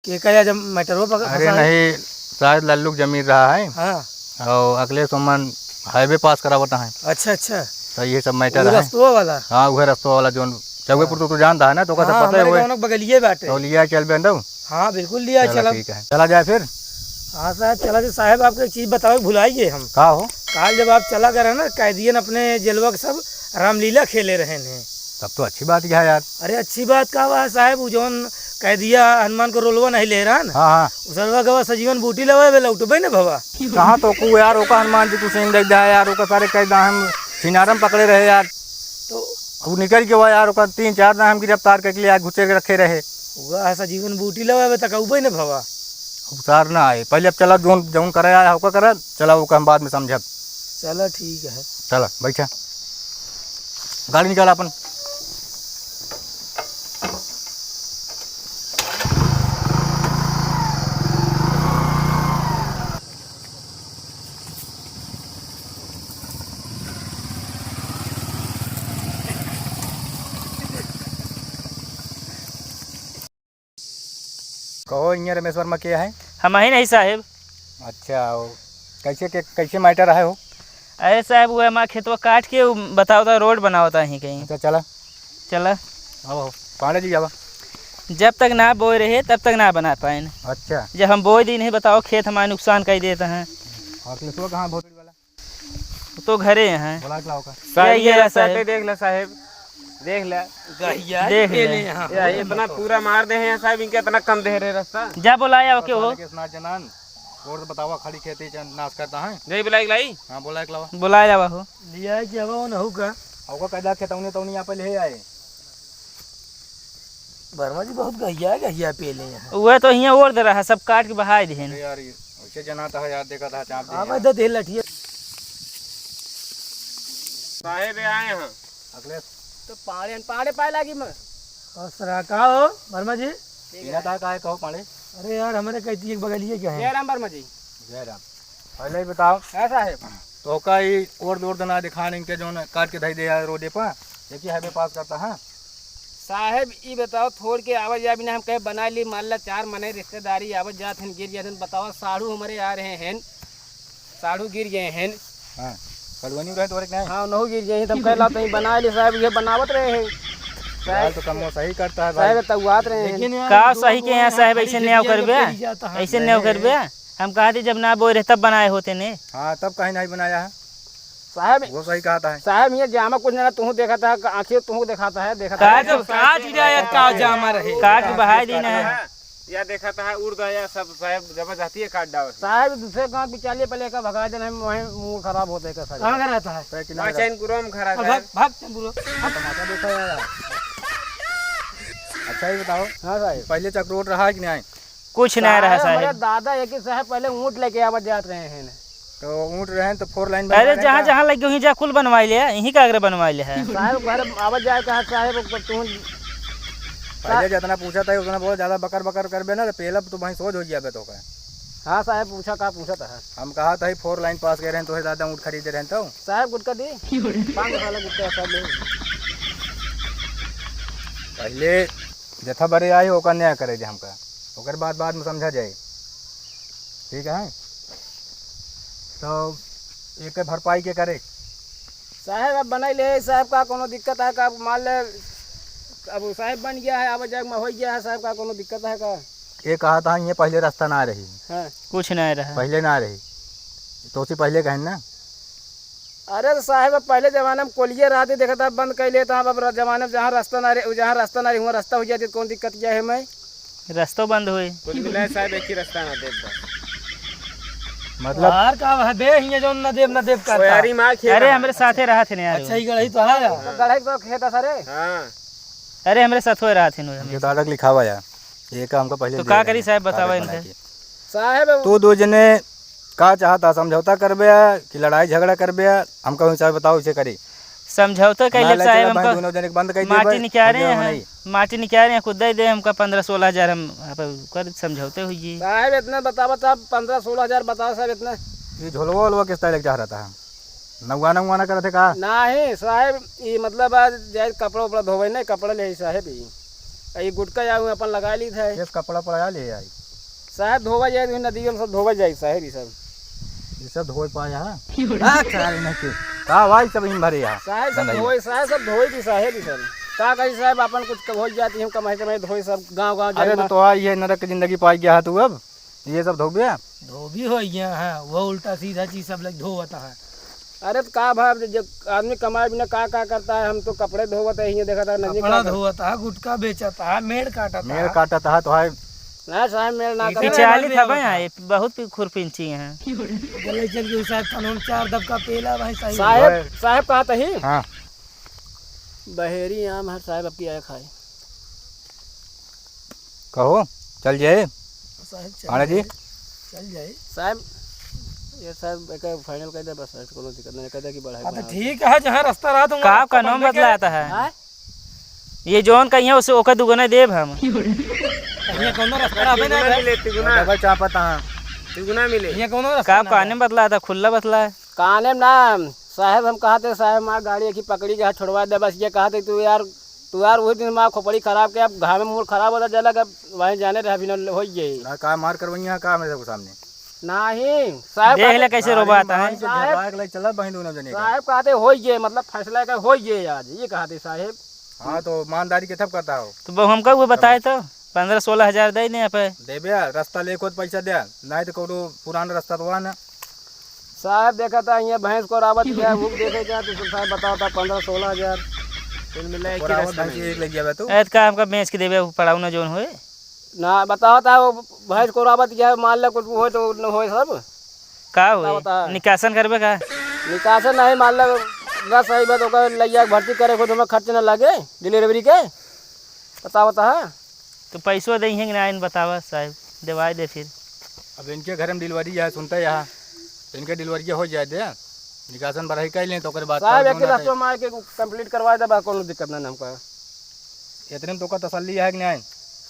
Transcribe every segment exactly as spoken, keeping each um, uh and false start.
ये का या जब मैटरवा पक-, अरे फंसा है? नहीं, शायद लल्लू की जमीन रहा है। हाँ। और अगले सोमन highway pass करावत है। अच्छा, अच्छा। तो ये सब matter वो है। रस्तवा वाला? हाँ, वह रस्तवा वाला जोन चौबेपुर हाँ। तो तू जानता है ना, तो ओका सब हाँ, पता है हमारे वह। गाँव के बगलिए बाटे। तो लिया चल बेंदो। हाँ, बिल्कुल लिया चला, चला। ठीक है, चला जाए फिर। हाँ साहब, चला जाए। साहब, आपको एक चीज बतावे, भुलाई गए हम। का हो? काल जब आप चला गए रहे ना, कैदियन अपने जेलवा के सब रामलीला खेले रहे हैं। तब तो अच्छी बात क्या है यार? अरे अच्छी बात का बा साहब, उ जौन कैदिया हनुमान को रोलवा नहीं ले रहा ना, हाँ, हाँ। उ सरवा गवा सजीवन बूटी लेवे बे लौटबे ना भवा। कहाँ तो को यार, ओका हनुमान जी को सीन देख जाए यार, ओका सारे कैदा हम सिनारम पकड़े रहे यार। तो अब निकल के हुआ यार, ओका तीन चार दाम हम गिरफ्तार करके ले आए, घुसे के रखे रहे। वह सजीवन बूटी लेवे बे तक उबे ना भवा। अब सार ना आए, पहले अब चला जौन, जौन करे आया होका करे, चला ओका हम बाद में समझब। चला ठीक है। चला बैठा। गाड़ी निकाल अपन। कहो, इहाँ रमेश वर्मा के है? हम ही नहीं साहेब। अच्छा, वो कैसे के, कैसे matter है हो? अरे साहेब, वो हमारा खेतवा काट के वो बतावता, road बनावता ही कहीं। अच्छा, चला। चला। आओ, आओ। पांडे जी, आवा। जब तक ना बोए रहे, तब तक ना बना पाए। अच्छा। जब हम बोए दी नहीं, बताओ, खेत हमारे नुकसान कर देता है। और अखिलेशवा कहाँ बहुत बड़ी वाला? वो तो घरे हैं। बोला के लाओ का। साहब, ये ये रहा रस्ता साहब। ते देख ले साहेब, देख ले। गहिया देख ले। पेले यहाँ। ये इतना पूरा मार दे हैं साहब, इनके इतना कम दे रहे रस्ता। जा बोलाया ओके हो। के इतना जनान, और तो बतावा, खड़ी खेती जन नाश करता है। नहीं बुलाई के लाई? हाँ, बोला के लावा। बोलाया जावा हो। लिया है कि अब वो नहु का? ओका कैदा खेतौनी तौनी यहाँ पे ले आए। वर्मा जी बहुत गहिया, गहिया पेले हैं। वह तो हियाँ ओढ़ दे रहा, सब काट के बहाई दिहन। अरे यार, ये ऐसे जनाता है यार, देखा था चाप हाँ, दिया। मैं तो दे लठिया। साहेब आए हैं। अगले तो पाड़े, पाड़े पाए लागी मैं। और सरा का हो, वर्मा जी? ठीक पीना है। था, काहे कहो पाड़े? अरे यार, हमारे कहती एक बगलिए क्या है? जय राम वर्मा जी। जय राम। पहले ही बताओ। हाँ साहेब। तो का ई ओर दोर दना दिखान इनके जौन काट के धई दे है रोडे पर, ये की highway pass करता है? साहेब, ई बताओ, थोड़ के आवा जाए बिना हम कहे बना ली, मान ला चार मने रिश्तेदारी आवत जात हन, गिर जात हन, बताओ, साढ़ू हमारे आ रहे हैं, साढ़ू गिर गए हैं। हाँ, कलवनी रहे तोरे के नहीं? हाँ, नहु गिर गए हैं, तो हम कहे ला, तहीं बना ले साहेब, ये बनावत रहे हैं। यार, तो कम वो सही करता है भाई। साहेब, तउआत रहे हैं। लेकिन यार, का दो सही के गो यहाँ यहाँ साहेब, खड़ी ऐसे न्याय जिंदगी करबे? के पड़ी जाता है। ऐसे न्याय नहीं। करबे? हम कहा थी जब ना बोए रहे तब बनाए होते ने। हाँ, तब कहीं नहीं बनाया है। साहेब, वो सही कहता है। साहेब, ये जामा कुछ ना, तू देखा था, आँखें तू दिखाता है, देखा था। काट, काट दिया, ये का जामा रहे? काट के बहाई दी ना। या देखा था, उड़ गया सब, साहेब, जबरदस्ती काट डाल। साहेब, दूसरे गाँव बिचालिए पहले का भगा देना, वहीं मूड खराब होते का सारे। कहाँ का रहता है? साइकिल ना वाला। चैनपुरो में खड़ा अब है। भाग, भाग चैनपुरो। हाँ, तमाशा देखा यार। अच्छा, ये बताओ। हाँ, साहेब। पहले चकरोट रहा है कि नहीं? कुछ ना रहा, साहेब, साहेब। हमारे दादा एक ही साहेब पहले ऊँट लेके आवत जात रहे हैं। तो ऊँट रहे हैं तो four line अरे, बनवा रहे जहाँ, हैं क्या? जहाँ लगे वहीं जा, कुल बनवाई ले, यहीं का अगर बनवाई ले है। साहेब, घर आवत जाए कहा, साहेब, अब तू पहले जितना पूछा था, उतना बोला, ज्यादा बकर बकर करबे ना, तो पेला तो भाई सोच हो गया बे तो का। हाँ, साहेब, पूछा का पूछा था? हम कहा था, four line pass करे हैं, तो ज्यादा ऊँट खरीदे रहे हैं तो। साहेब, गुटखा दी? पाँच साल गुटखा, साहेब, ले। पहले जथा बरे आए, ओकर न्याय करे दे हमका, ओकर बाद, बाद में समझा जाए। ठीक है, तो एक भरपाई के करे। साहेब, अब बनाई ले, साहेब, का कोनो दिक्कत है का? अब मान ले, अब साहेब बन गया है, अब जग में हो गया है, साहेब, का कोनो दिक्कत है का? ये कहा था, ये पहले रास्ता ना रही। हाँ। कुछ ना रहा। पहले ना रही, तो उसी पहले कहें ना। अरे तो साहेब, अब पहले जमाने में कोलिए रहती, देखा था, बंद कर लेता, अब जमाने में जहाँ रास्ता ना रहे, जहाँ रास्ता ना रहे, वहाँ रास्ता हो जाती, कौन दिक्कत क्या है मैं? रस्तो बंद होए। कुल मिलाए साहेब, एक ही रास्ता ना देब बस। मतलब यार, का है बे, हियाँ जौन ना देब, ना देब करता। यारी माँ खेत अरे, है। हमरे साथे रहा थे ना यार। अच्छा, ये गढ़ई तो है यार। तो गढ़ई तो खेत है सारे। हाँ। अरे, हमरे साथ हो रहा थे ना ये हमेशा। दादा के लिखावा यार। ये का हमको पहले तो दे का रहे करी हैं, साहेब, बतावा कागज बना इनके। के। साहेब, तू दो जने का चाहता, समझौता करबे कि लड़ाई झगड़ा करबे? हमका हिसाब बताओ, इसे करी। समझौता कर ना लेब ले साहेब, चला, भाई, हमका दोनों जने के बंद कर दे माटी भाई, निकाले हो गया हैं, नहीं? माटी निकाले हैं, खुद दे दे हमका पन्द्रह सोलह हजार, हम आप कर समझौते हुई। साहेब, इतना बतावा, साहेब, पन्द्रह सोलह हजार बताओ साहेब, इतना। ये झोलवा वोलवा किस तरह लेके चाह रहा था? नौवाना उवाना करत है का? नाही साहेब, ई मतलब आज जाए कपड़ा उपड़ा धोवे नहीं, कपड़ा ले आई साहेब ई। ये गुटका जाए अपन लगा ली था। ये कपड़ा पड़ा ले आई। साहेब धोवा जाए, तो नदी में सब धोवा जाए साहेब, ये सब। ये सब धोए पाए, हाँ? हाँ, सारे नहीं के। का भाई सब इन भरे यहाँ? साहेब सब गंदगी। धोए, साहेब सब धोए की साहेब, ये सब। का कही साहेब, अपन कुछ हो जाती हम कमाई कमाई धोए सब गाँव गाँव अरे जाए तो मा- तोहार ये नरक की जिंदगी पाई गया है तू अब, ये सब धोबे? धोबी हो गया है, वो उल्टा सीधा चीज सब लोग धोवत है। अरे तो का भाई, जब आदमी कमाए बिना का का करता है, हम तो कपड़े धोवत है, ये देखा था नदी कपड़ा का धोवत है, गुटखा बेचत है, मेड़ काटत है। मेड़ काटत है तो है। ना साहेब, मेड़ ना इतने करे। पिछाली वाले था भाई, आवत है। ये बहुत भी खुरपिंची हैं। गले चल के साहब, तनों चार दबका पेला भाई, सही। साहेब, भाई। साहेब कहा तही? हाँ। बहेरी आम है साहेब, अब की आए खाए। कहो, चल जाए। साहेब, चल पांडे जी। जाए, चल जाए। साहेब, ये साहेब, एक final कर दे बस, साहेब, कोनो दिक्कत नहीं, कह दे कि बढ़ाई, हाँ, तो बढ़ाई। ठीक है, जहाँ रास्ता रहा, तुम का आपका कानून बंदे के बतलाता है? हाँ? ये जौन कहिए, उसे, ओके दुगुना देब हम। ये कोनो रास्ता रहा, तिगुना ना मिले, तिगुना। डबल चापत, हाँ। तिगुना मिले। ये कोनो रास्ता का ना कानून है। बतलाता, खुल्ला बतला है। काने में ना, साहेब, हम कहा थे, साहेब, हमार गाड़ी एक ही पकड़ी के हाथ छोड़वा दे, बस ये कहा थे, तू यार, तू यार, वही दिन हमार खोपड़ी खराब के, अब घामे में मूड खराब होता, जलक, अब वहीं जाने रहे, अभी न हो गई। ना, का मार करवइया, का मेरे को सामने? नहीं, साहेब देख कहा ले थे, कैसे गाड़ी रोबाता मान है। के साहेब, घबरा के ले चला, बहिन दोनों जने का। साहेब कहा थे, हो गए, मतलब, फैसला का हो गए आज, ये कहा थे, साहेब। हाँ, तो ईमानदारी के तब कहता हो। तो बहु हमका वो बताए तो, पन्द्रह सोलह हजार दे ने यहाँ पे। देबे, रास्ता ले खुद पैसा दे, नहीं तो कोनो पुराना रास्ता तो ना। साहब, देखा था, यहाँ भैंस को रावत गया, भूख देखे क्या, तो साहब बताओ था, पन्द्रह सोलह हजार। कुल मिला एक ही कोरावत रास्ता भैंस नहीं एक है। लग गया बा तू। ऐत का हमका बेच के देबे, उ पड़ाऊ ना जोन होए। ना, बताओ था, वो भैंस को रावत गया, मान ले कुछ होए तो न होए सब। का होए? बताओ था। निकासन करबे का? निकासन नहीं, मान ले, ना सही बात, ओकर लइया के भर्ती करे, खुद हमें खर्च ना लगे, delivery के। बताओ था। तो पैसो दे हैं कि ना, इन बतावा साहब, देवाई दे फिर। अब इनके घर में delivery है, सुनते यहाँ, इनके delivery हो जाए दे, निकासन बढ़ाई कर लें तो ओकरे बाद साहब, कल एक ही फोन आता है। रास्ता में आके complete करवा दे, बस कोनो दिक्कत ना हमका। इतने में तो का तसल्ली है कि नहीं?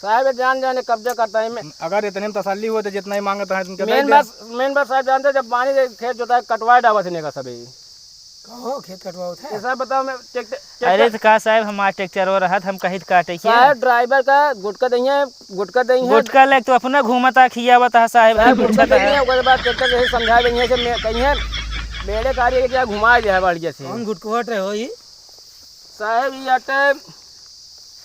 साहब, ये जान जाने कब्जा करता है। मैं अगर इतने में तसल्ली हो तो जितना ही मांगता है, तुमके दे main दे। बात, main बात साहब जानते, जब पानी से खेत जोता है, कटवा डावा से नेगा सभी। कहो, खेत कटवाओ थे। ये साहब बताओ, मैं ट्रैक्टर, अरे ट्रैक्टर तो का साहब, हमार ट्रैक्टर और रहत, हम कहीं काटे के? साहब, driver का गुटखा दइहे, गुटखा दइहे। गुटखा लेके तो अपना घूमता, खियावत है साहब, साहब, गुटखा पूछत है। दइहे, ओकरे बाद ट्रैक्टर यही समझा दइहे से मैं, कहिए, मेरे गाड़ी के क्या घुमा दे है बढ़िया से। कौन गुटखा रहे हो ये? साहब, ये अटे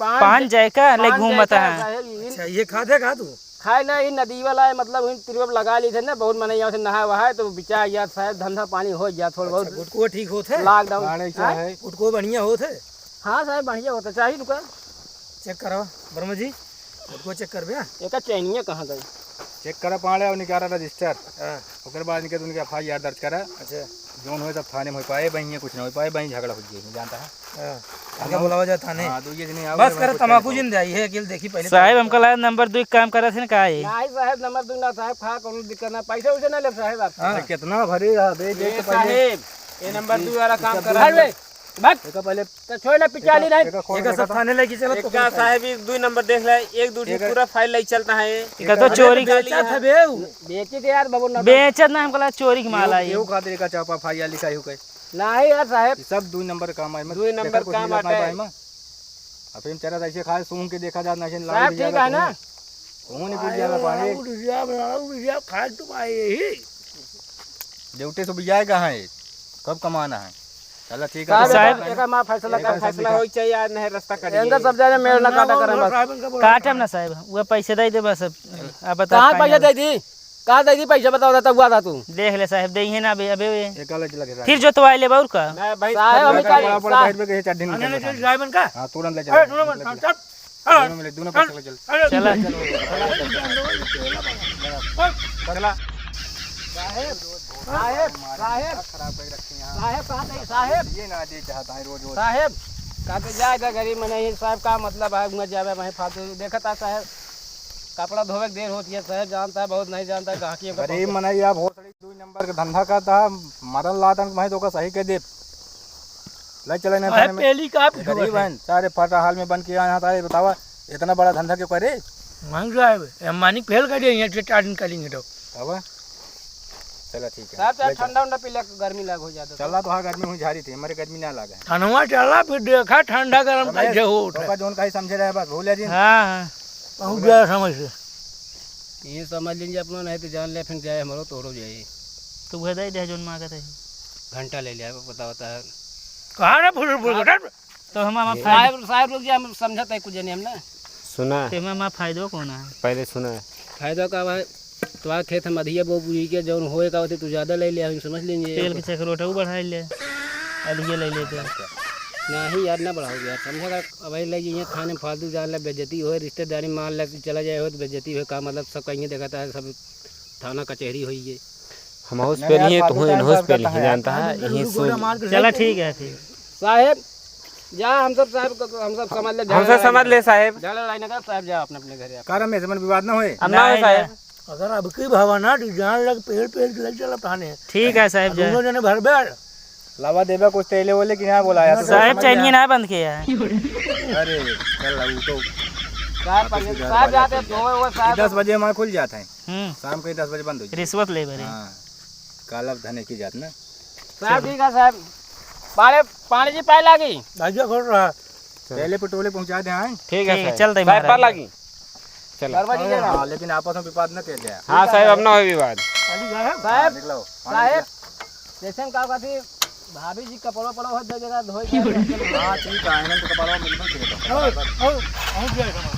पान पान ज-, जाए का, ले पान घूमत जाए का, है। साहब, ये अच्छा, ये खाते का तू? खाए ना, ये नदी वाला है, मतलब, इन तिरवा लगा ली थे ना, बहुत मनई यहाँ से नहाए वहाए, तो बिचा गया, साहब, धंधा पानी हो गया थोड़ा अच्छा, बहुत। गुटको ठीक होत है? Lockdown। खाने क्या हाँ? है? गुटको बढ़िया होत है? हाँ, साहब, बढ़िया होता, चाहिए रुका। Check करो, वर्मा जी, गुटको check कर बे। एका चैनिया कहाँ गई? Check करा पाड़े और निकाला register। हाँ। ओकर बाद इनके, उनके F I R दर्ज करा। अच्छा। जौन होए सब थाने में हो पाए, बहिया कुछ ना हो पाए, बहिया झगड़ा हो जाए, जानता है। हाँ, आगे बुलावा जाए थाने। हाँ, तो ये नहीं आओ, बस मैं करे, कुछ तमाकू नहीं जिन जाई है, अकेले देखी पहले साहब, तमाकू। हमका लगा नंबर दो एक काम करत है ना, का है? नहीं साहब, नंबर दो ना साहब, खा कोनो दिक्कत ना, पैसे वैसे ना ले साहब आप। हाँ। अरे, कितना भरे रहा, दे, दे ए तो पहले। साहब, ये नंबर दो वाला काम कर रहा है। भाग। एका पहले तो छोड़ ना, पिचाली एका, नहीं। एका खोल एका के सब देखा था। थाने लेके चलो, तो एका कौन साहब, ये दो नंबर देख ले, एक दो एका पूरा file लेके चलता है। एका तो एका चोरी। बेचा था बे। बेचे थे यार, बाबू, ना बेचत ना, हमका लगा चोरी के माल आई। एहू खातिर एका चापा F I R लिखाई हो गए। नहीं यार साहेब। ई सब दुई नंबर काम आए, दुई नंबर काम आटे। अब फिर चरस ऐसे खाए, सूंघ के देखा जात, नहीं साहेब, ठीक है ना? कौन नहीं पूछ जाना पानी। राउर रिया, राउर रिया, खाए तो आए यही। ड्यूटी से भी आएगा है, कब कमाना है? चलो ठीक है, साहेब, साहेब, एकर माँ फैसला कर, फैसला होई चाहिए, आज नहीं रास्ता कट एंगा जाए। सब जाने मेल ना काटा करम बस। काटम ना साहेब, वो पैसे दे दे बस। अब आप बता कहाँ पैसा दे दी? कहाँ दे दी पैसा? बताओ, तब हुआ था तू। देख ले साहेब, दे ही ना अबे, अबे। एका लगे लगे फिर जोतवाई लेबा और का? नहीं भाई, साहेब, हम बड़ा, बड़ा, बड़ा, साहेब। बैठ में कहीं चड्ढी नहीं नहीं, चलता नहीं, है। साहेब, इनका। हाँ, तुरंत ले अरे, चलो, तुरंत ले चलो। चल, चल। दोनों मिनट, दोनों मिनट, चलो, चल। चल। चला। चला। साहेब, साहेब, साहेब। खराब कर रखे हैं। साहेब, कहाँ गए, साहेब? ये ना दे चाहता है रोज, रोज। साहेब, कहाँ पे जाएगा गरीब मनई, साहेब, का मतलब है, मत जावे वहीं फालतू। देखता साहेब, कपड़ा धोवे के देर होती है, साहेब जानता है, बहुत नहीं जानता है, गाहकी का गरीब बहुत मनई, आप हो सड़ी दुई नंबर के धंधा करता है, मरल लातन के भाई तो का सही कह दे। ले चले ना अरे थाने में। पेली का ये गरीब हैं, सारे फटा हाल में बन के आए हैं, तारे बतावा, इतना बड़ा धंधा क्यों करे? मांग रहा है, हम मानिक फेल कर दिए, ये चार दिन करेंगे तो। अब चला ठीक है, साहब, चाहे ले चल। ठंडा उंडा पी ले, गर्मी लाग हो जाता। चला तो हाँ, गर्मी हुई झारी थी, हमारे गर्मी ना लागे। थनवा चला, फिर देखा ठंडा गरम रमेश, कैसे हो उठे। ओका जौन कही समझे रहे बस, भूल जिन। हाँ, हाँ। पहुँच गया समझ से। ये समझ लीजिए अपना, नहीं तो जान ले, फिर जाए हमारो तोड़ो जाए। तू वह दे दे जौन मांगत है। घंटा ले लिया, पता होता है। कहाँ रे फुल फुल हाँ। कटत? तो हम, हम ये फायदा साहब, साहब लोग जी, हम समझत है कुछ जने हम ना। सुना। तो हम, हम फायदो कौन है? पहले सुना। फायदा का भाई, तुम्हारा खेत हम अधिया बो बुरी के, जौन होए का होते तू ज्यादा ले ले, हम समझ लेंगे। तेल के चक्कर ओटऊ बढ़ाई ले, अधिया ले लेते। नहीं यार, ना बढ़ाओ यार, समझा कर अब ले ये खाने में फालतू जान ले, बेइज्जती होए, रिश्तेदारी मान ले, चला जाए हो तो बेइज्जती होए का मतलब, सब कहीं देखता है, सब थाना कचहरी होई है। हम हाउस नहीं पे यार, नहीं है, फालतू तू टाइम इनहाउस पास पे करता नहीं है यार। जानता है, यही सुन। चला ठीक है फिर। साहेब, जा, हम सब साहेब को, हम सब समझ ले, हम सब समझ ले साहेब। झगड़ा लड़ाई ना कर साहेब, जा अपने, अपने घरे आप। का रमेश, मन विवाद ना होए? अब ना होए नहीं, साहेब। नहीं। अगर अब की भावना तो जान लग पेड़, पेड़ के लग चला थाने। ठीक है साहेब, जा। दोनों जने भर बैठ। लावा देबे कुछ तेले वोले कि ना बोला यार, तो साहेब, समझ चैनिया गया। ना बंद किया है। अरे, चल, अब तो साहब, वापस पंडित इधर साहब वाला जाते खुल तो जाता। वो साहब दस बजे हमारा खुल जाता है। हम्म। शाम के दस बजे बंद हो जाता है। रिश्वत ले बरे। हाँ, काला धने की जात ना। साहब, ठीक है साहब। पाड़े, पानी जी पाए लागी। भाइया खोल रहा। चलो। पहले पटोले पहुंचा दे, हाँ। ठीक है ठीक है, साहब। चल दे साहब, महाराज। पार लागी। चलो। गड़बड़ जी हाँ, लेकिन आपस में विवाद न किया जाए। हाँ साहब, अब ना हो विवाद। साहब, हाँ, निकलो। पानी साहब, निकलो। जैसे हम का कहती, भाभी जी कपड़ो पड़ो हो, दे देगा धोई के। हाँ, ठीक है, इन्हें तो कपड़वा मिल गया, ठीक है। आओ, आओ, आओ, जय राम।